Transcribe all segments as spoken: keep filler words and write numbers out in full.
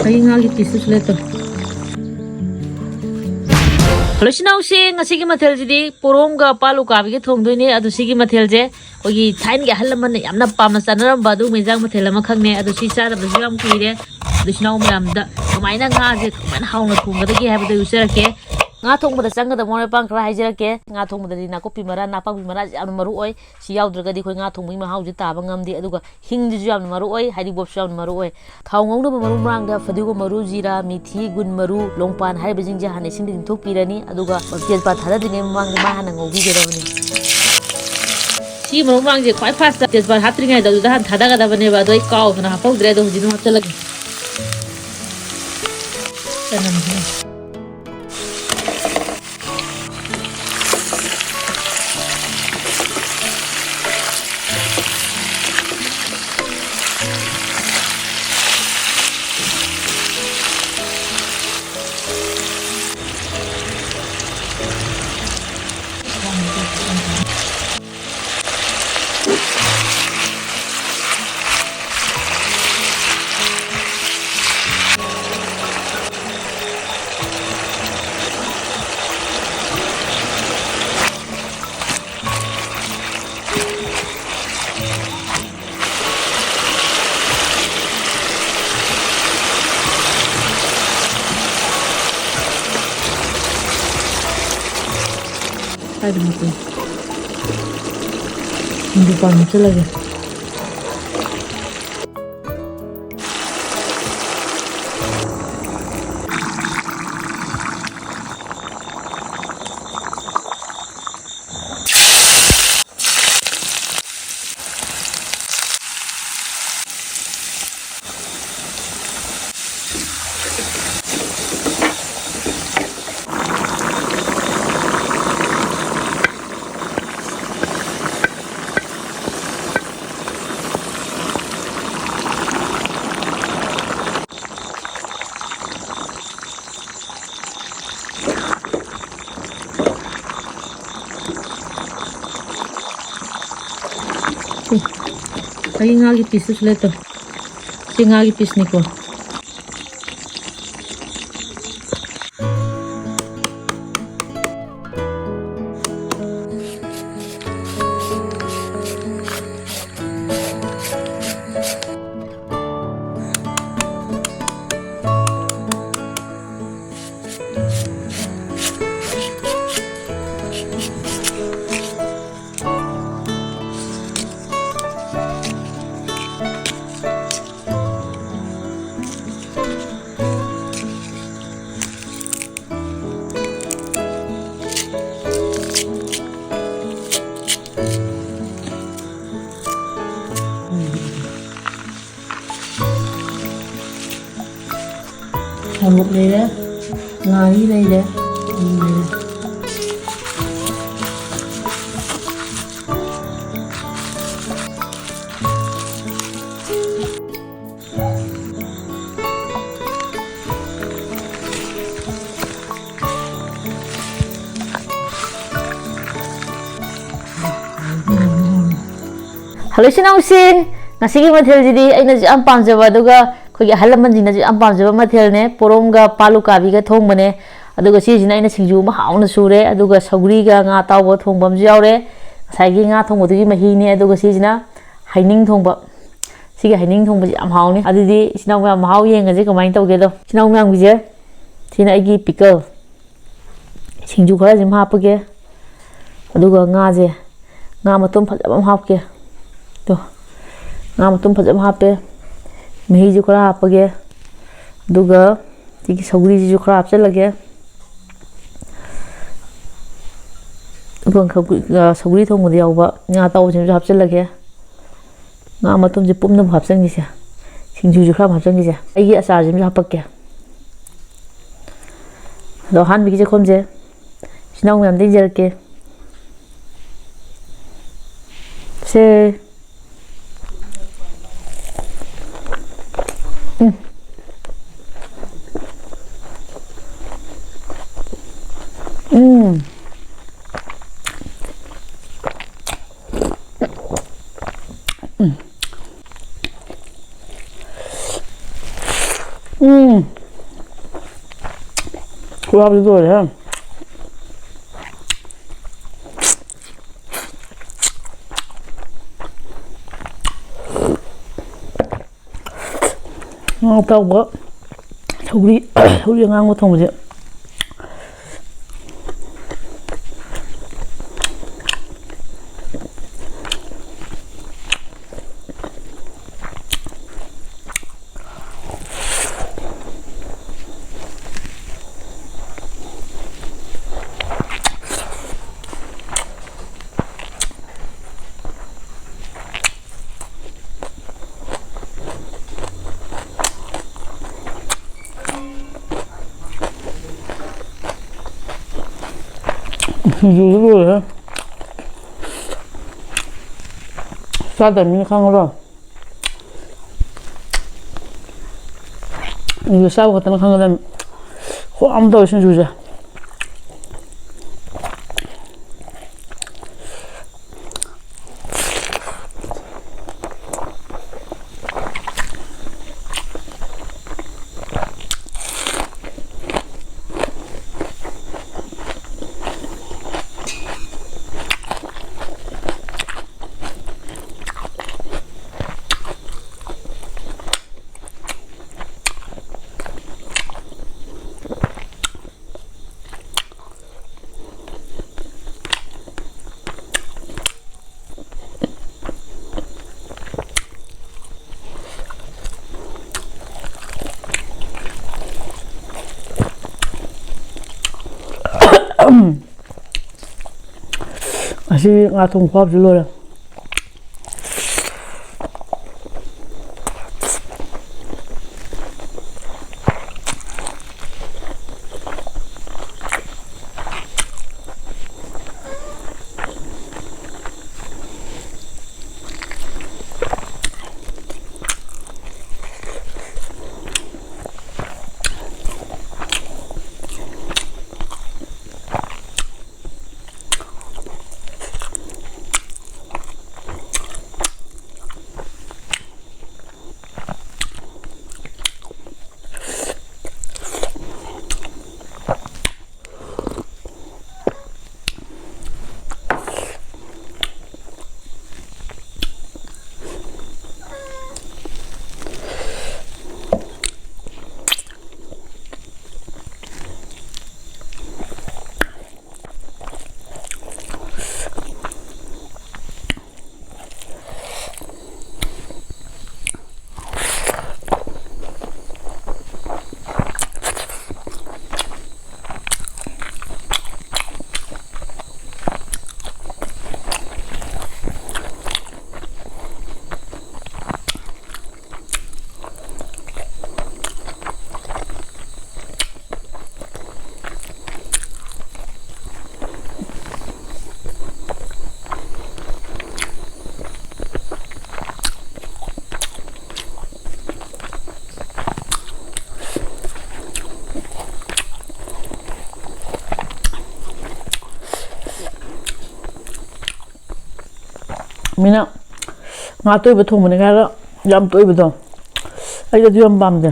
ꯑꯩ ꯉꯥꯒꯤ ꯄꯤꯁꯇꯨꯁꯨ ꯂꯩꯇꯧ꯫ ꯍꯜꯂꯣ, ꯏꯆꯤꯟ ꯏꯅꯥꯎꯁꯦ, ꯉꯁꯤꯒꯤ ꯃꯊꯦꯜꯁꯤꯗꯤ ꯄꯣꯔꯣꯝꯒ ꯄꯥꯂꯨ ꯀꯥꯕꯤꯒ ꯊꯣꯡꯗꯣꯏꯅꯦ꯫ ꯑꯗꯣ ꯁꯤꯒꯤ ꯃꯊꯦꯜꯁꯦ ꯑꯩꯈꯣꯏꯒꯤ ꯊꯥꯏꯅꯒꯤ ꯑꯍꯜ ꯂꯃꯟꯅ ꯌꯥꯝꯅ ꯄꯥꯝꯅ ꯆꯥꯅꯔꯝꯕ ꯑꯗꯨꯒꯨꯝꯕ ꯏꯟꯖꯥꯡ ꯃꯊꯦꯜ ꯑꯃꯈꯛꯅꯦ꯫ ꯑꯗꯣ ꯁꯤ ꯆꯥꯗꯕꯁꯨ ꯌꯥꯝ ꯀꯨꯏꯔꯦ꯫ ꯑꯗꯣ ꯏꯆꯤꯟ ꯏꯅꯥꯎ ꯃꯌꯥꯝꯗ ꯀꯃꯥꯏꯅ ꯉꯥꯁꯦ ꯀꯃꯥꯏꯅ ꯍꯥꯎꯅ ꯊꯣꯡꯒꯗꯒꯦ ꯍꯥꯏꯕꯗꯣ ꯑꯩ ꯎꯠꯆꯔꯛꯀꯦ꯫ ꯉꯥ ꯊꯣꯡꯕꯗ ꯆꯪꯒꯗꯕ ꯃꯔꯣꯏ ꯃꯄꯥꯡ ꯈꯔ ꯍꯥꯏꯖꯔꯛꯀꯦ꯫ ꯉꯥ ꯊꯣꯡꯕꯗꯗꯤ ꯅꯥꯀꯨꯞꯄꯤ ꯃꯔꯥ, ꯅꯥꯄꯥꯛꯄꯤ ꯃꯔꯥꯁꯦ ꯌꯥꯝꯅ ꯃꯔꯨ ꯑꯣꯏ꯫ ꯁꯤ ꯌꯥꯎꯗ꯭ꯔꯒꯗꯤ ꯑꯩꯈꯣꯏ ꯉꯥ ꯊꯣꯡꯕꯒꯤ ꯃꯍꯥꯎꯁꯦ ꯇꯥꯕ ꯉꯝꯗꯦ꯫ ꯑꯗꯨꯒ ꯍꯤꯡꯁꯤꯁꯨ ꯌꯥꯝꯅ ꯃꯔꯨ ꯑꯣꯏ, ꯍꯔꯤꯕꯣꯞꯁꯨ ꯌꯥꯝꯅ ꯃꯔꯨ ꯑꯣꯏ꯫ ꯊꯥꯎ ꯉꯧꯅꯕ ꯃꯔꯨ ꯃꯔꯥꯡꯗ ꯐꯗꯤꯒꯣꯝ ꯃꯔꯨ, ꯖꯤꯔꯥ, ꯃꯤꯊꯤ, ꯒꯨꯟ ꯃꯔꯨ, ꯂꯣꯡꯄꯥꯟ ꯍꯥꯏꯔꯤꯕꯁꯤꯡꯁꯦ ꯍꯥꯟꯅ ꯏꯁꯤꯡꯗ ꯇꯤꯡꯊꯣꯛꯄꯤꯔꯅꯤ꯫ ꯑꯗꯨꯒ ꯇꯦꯖꯄꯥꯠ ꯊꯥꯗꯗ꯭ꯔꯤꯉꯩ ꯃꯃꯥꯡꯗ ꯃꯥ ꯍꯥꯟꯅ ꯉꯧꯕꯤꯒꯗꯕꯅꯤ꯫ ꯁꯤ ꯃꯔꯨ ꯃꯔꯥꯡꯁꯦ ꯈ꯭ꯋꯥꯏ ꯐꯥꯔꯁꯇ ꯇꯦꯖꯄꯥꯠ ꯍꯥꯞꯇ꯭ꯔꯤꯉꯩꯗ ꯑꯗꯨꯗ ꯍꯥꯟꯅ ꯊꯥꯗꯒꯗꯕꯅꯦꯕ꯫ ꯑꯗꯣ ꯑꯩ ꯀꯥꯎꯗꯅ ꯍꯥꯞꯍꯧꯗ꯭ꯔꯦ꯫ ꯑꯗꯣ ꯍꯧꯖꯤꯛ ꯑꯗꯨꯝ ꯍꯥꯞꯆꯤꯜꯂꯒꯦ꯫ ꯆꯅꯝꯁꯦ꯫ ꯀꯥꯏꯗ ꯍꯥꯞꯄꯤ? ꯁꯤꯡꯖꯨ ꯄꯥꯟ ꯍꯥꯞꯆꯤꯜꯂꯒꯦ꯫ ꯑꯩ ꯉꯥꯒꯤ ꯄꯤꯁꯇꯨꯁꯨ ꯂꯩꯇꯧ꯫ ꯁꯤ ꯉꯥꯒꯤ ꯄꯤꯁꯅꯤꯀꯣ꯫ ꯁꯥꯃꯨꯛ ꯂꯩꯔꯦ, ꯉꯥꯔꯤ ꯂꯩꯔꯦ, ꯊꯨꯝ ꯂꯩꯔꯦ꯫ ꯍꯜꯂꯣ ꯏꯆꯤꯟ ꯏꯅꯥꯎꯁꯤꯡ, ꯉꯁꯤꯒꯤ ꯃꯊꯦꯜꯁꯤꯗꯤ ꯑꯩꯅꯁꯨ ꯌꯥꯝ ꯄꯥꯝꯖꯕ, ꯑꯗꯨꯒ ꯑꯩꯈꯣꯏꯒꯤ ꯑꯍꯜ ꯂꯃꯟꯁꯤꯡꯅꯁꯨ ꯌꯥꯝ ꯄꯥꯝꯖꯕ ꯃꯊꯦꯜꯅꯦ꯫ ꯄꯣꯔꯣꯝꯒ ꯄꯥꯜ ꯎꯀꯥꯕꯤꯒ ꯊꯣꯡꯕꯅꯦ꯫ ꯑꯗꯨꯒ ꯁꯤꯁꯤꯅ ꯑꯩꯅ ꯁꯤꯡꯖꯨ ꯑꯃ ꯍꯥꯎꯅ ꯁꯨꯔꯦ꯫ ꯑꯗꯨꯒ ꯁꯧꯒ꯭ꯔꯤꯒ ꯉꯥ ꯑꯇꯥꯎꯕ ꯊꯣꯡꯕ ꯑꯃꯁꯨ ꯌꯥꯎꯔꯦ꯫ ꯉꯁꯥꯏꯒꯤ ꯉꯥ ꯊꯣꯡꯕꯗꯨꯒꯤ ꯃꯍꯤꯅꯦ꯫ ꯑꯗꯨꯒ ꯁꯤꯁꯤꯅ ꯍꯩꯅꯤꯡ ꯊꯣꯡꯕ꯫ ꯁꯤꯒꯤ ꯍꯩꯅꯤꯡ ꯊꯣꯡꯕꯁꯤ ꯌꯥꯝ ꯍꯥꯎꯅꯤ꯫ ꯑꯗꯨꯗꯤ ꯏꯆꯤꯟ ꯏꯅꯥꯎ ꯃꯌꯥꯝ ꯃꯍꯥꯎ ꯌꯦꯡꯉꯁꯦ ꯀꯃꯥꯏꯅ ꯇꯧꯒꯦꯗꯣ꯫ ꯏꯆꯤꯟ ꯏꯅꯥꯎ ꯃꯌꯥꯝꯒꯤꯁꯦ, ꯁꯤꯅ ꯑꯩꯒꯤ ꯄꯤꯀꯜ꯫ ꯁꯤꯡꯖꯨ ꯈꯔꯁꯤꯃ ꯍꯥꯞꯄꯒꯦ꯫ ꯑꯗꯨꯒ ꯉꯥꯁꯦ, ꯉꯥ ꯃꯇꯨꯝ ꯐꯖꯕ ꯑꯃ ꯍꯥꯞꯀꯦ꯫ ꯇꯣ, ꯉꯥ ꯃꯇꯨꯝ ꯐꯖꯕ ꯍꯥꯞꯄꯦ꯫ ꯃꯍꯤꯁꯨ ꯈꯔ ꯍꯥꯞꯄꯒꯦ꯫ ꯑꯗꯨꯒ ꯁꯤꯒꯤ ꯁꯧꯒ꯭ꯔꯤꯁꯤꯁꯨ ꯈꯔ ꯍꯥꯞꯆꯤꯜꯂꯒꯦ꯫ ꯑꯗꯨꯒ ꯁꯧꯒ꯭ꯔꯤ, ꯑ, ꯁꯧꯒ꯭ꯔꯤ ꯊꯣꯡꯕꯗ ꯌꯥꯎꯕ ꯉꯥ ꯑꯇꯥꯎꯕꯁꯤꯃꯁꯨ ꯍꯥꯞꯆꯤꯜꯂꯒꯦ꯫ ꯉꯥ ꯃꯇꯨꯝꯁꯦ ꯄꯨꯝꯅꯃꯛ ꯍꯥꯞꯆꯤꯟꯈꯤꯁꯦ꯫ ꯁꯤꯡꯖꯨꯁꯨ ꯈꯔ ꯑꯃ ꯍꯥꯞꯆꯤꯟꯈꯤꯁꯦ꯫ ꯑꯩꯒꯤ ꯑꯆꯥꯔꯁꯤꯃꯁꯨ ꯍꯥꯞꯄꯛꯀꯦ꯫ ꯑꯗꯣ ꯑꯍꯥꯟꯕꯒꯤ ꯆꯦꯈꯣꯝꯁꯦ ꯏꯆꯤꯟ ꯏꯅꯥꯎ ꯃꯌꯥꯝꯗ ꯏꯟꯖꯔꯛꯀꯦ꯫ ꯁꯦ꯫ ꯎꯝ꯫ ꯎꯝ꯫ ꯎꯝ꯫ ꯎꯝ꯫ ꯈꯨꯍꯥꯎꯗꯤ ꯂꯣꯏꯔꯦꯍꯦ꯫ ꯉꯥ ꯑꯇꯥꯎꯕ, ꯁꯧꯒ꯭ꯔꯤ, ꯁꯧꯒ꯭ꯔꯤ ꯑꯉꯥꯡꯕ ꯊꯣꯡꯕꯁꯦ꯫ ꯁꯤꯡꯖꯨꯁꯨ ꯂꯣꯏꯔꯦ꯫ ꯆꯥꯗꯕ ꯃꯤꯅ ꯈꯪꯉꯔꯣꯏ꯫ ꯁꯤꯡꯖꯨ ꯆꯥꯕ ꯈꯛꯇꯅ ꯈꯪꯒꯗꯕꯅꯤ꯫ ꯈꯨꯍꯥꯎ ꯑꯃ ꯇꯧꯋꯦ ꯁꯤꯡꯖꯨꯁꯦ꯫ ꯑꯁꯤ ꯉꯥ ꯊꯣꯡ ꯈꯨꯍꯥꯎꯁꯤ ꯂꯣꯏꯔꯦ꯫ ꯃꯤꯅ ꯉꯥ ꯑꯇꯣꯏꯕ ꯊꯣꯡꯕꯅꯤ ꯍꯥꯏꯔꯒ ꯌꯥꯝ ꯇꯣꯏꯕꯗꯣ, ꯑꯩꯗꯤ ꯑꯗꯨ ꯌꯥꯝ ꯄꯥꯝꯗꯦ꯫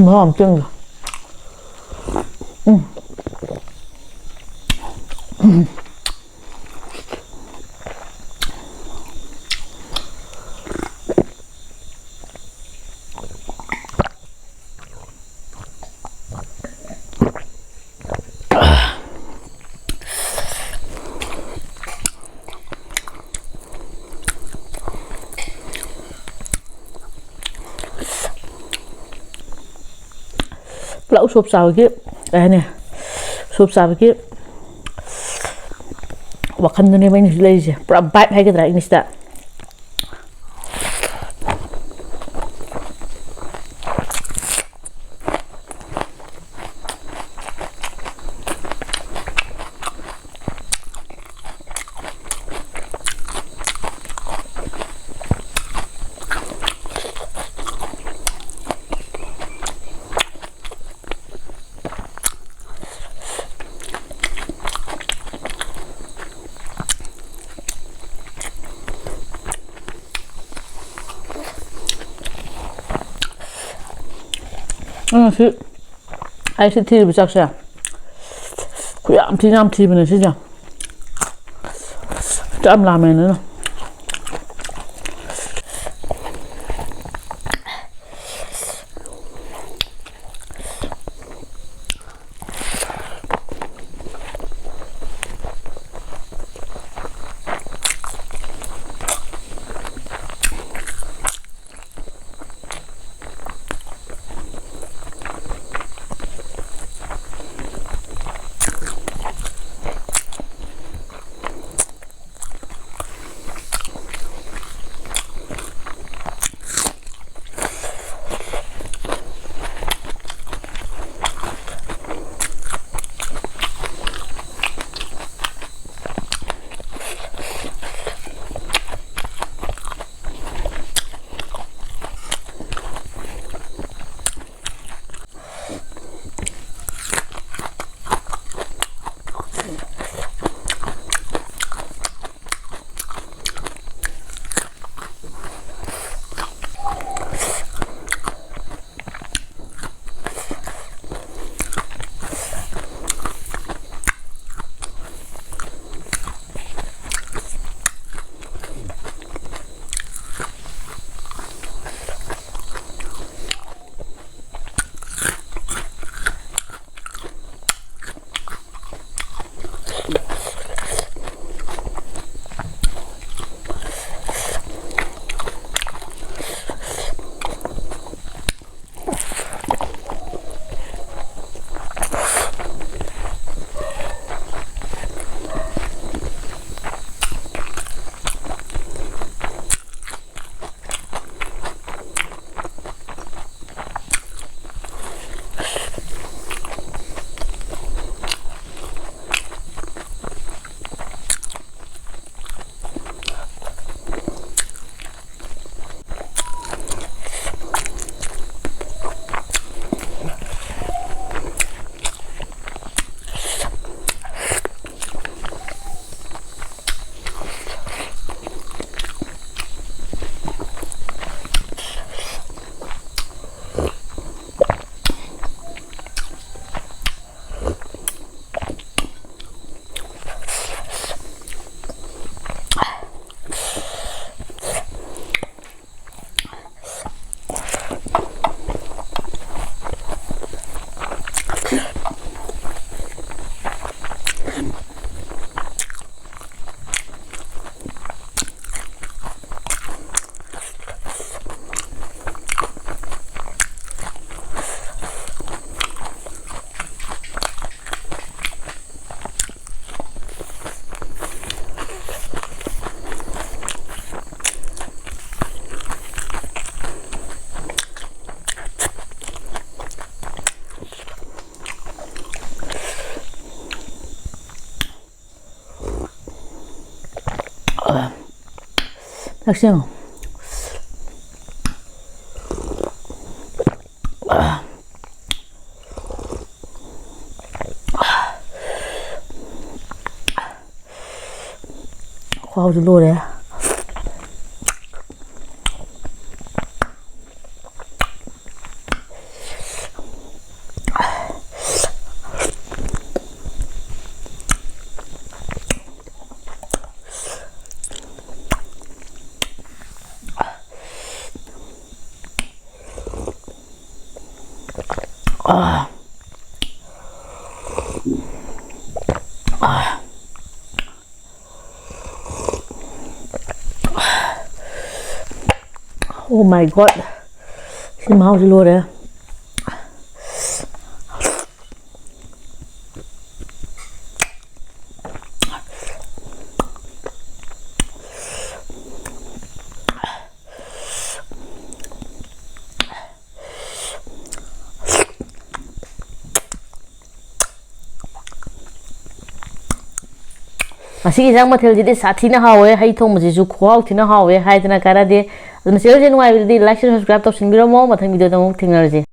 ꯃꯍꯥꯎ ꯑꯃ ꯆꯪꯗꯦ꯫ ꯎꯝ꯫ ꯄꯨꯂꯞ ꯎꯁꯣꯞ ꯆꯥꯕꯒꯤ, ꯀꯩ ꯍꯥꯏꯅꯤ, ꯎꯁꯣꯞ ꯆꯥꯕꯒꯤ ꯋꯥꯈꯜꯗꯨꯅꯦꯕ ꯑꯩꯅ ꯍꯧꯖꯤꯛ ꯂꯩꯔꯤꯁꯦ꯫ ꯄꯨꯔꯥ vibe ꯍꯥꯏꯒꯗ꯭ꯔꯥ ꯏꯪꯂꯤꯁꯇ꯫ ꯑꯩ ꯉꯁꯤ ꯑꯩ ꯁꯤ ꯊꯤꯔꯤꯕ ꯆꯥꯛꯁꯦ ꯈꯨꯌꯥꯝ ꯊꯤꯅ ꯌꯥꯝ ꯊꯤꯕꯅꯦ ꯁꯤꯁꯦ꯫ ꯆꯥꯛ ꯌꯥꯝ ꯂꯥꯝꯃꯦꯅ꯫ ꯅꯛꯁꯤꯡꯉꯣ꯫ ꯈꯨꯍꯥꯎꯁꯤ ꯂꯣꯏꯔꯦ꯫ Oh my God, ꯁꯤ ꯃꯍꯥꯎꯁꯤ ꯂꯣꯏꯔꯦ꯫ ꯉꯁꯤꯒꯤ ꯏꯟꯖꯥꯡ ꯃꯊꯦꯜꯁꯤꯗꯤ ꯁꯥꯊꯤꯅ ꯍꯥꯎꯋꯦ꯫ ꯍꯩ ꯊꯣꯡꯕꯁꯤꯁꯨ ꯈꯨꯍꯥꯎ ꯊꯤꯅ ꯍꯥꯎꯋꯦ, ꯍꯥꯏꯗꯅ ꯀꯥꯟꯅꯗꯦ꯫ ꯑꯗꯨꯅ channelꯁꯦ ꯅꯨꯡꯉꯥꯏꯕꯗꯗꯤ like, share, subscribe ꯇꯧꯁꯤꯟꯕꯤꯔꯝꯃꯣ꯫ ꯃꯊꯪ videoꯗ ꯑꯃꯨꯛ ꯊꯦꯡꯅꯔꯁꯤ꯫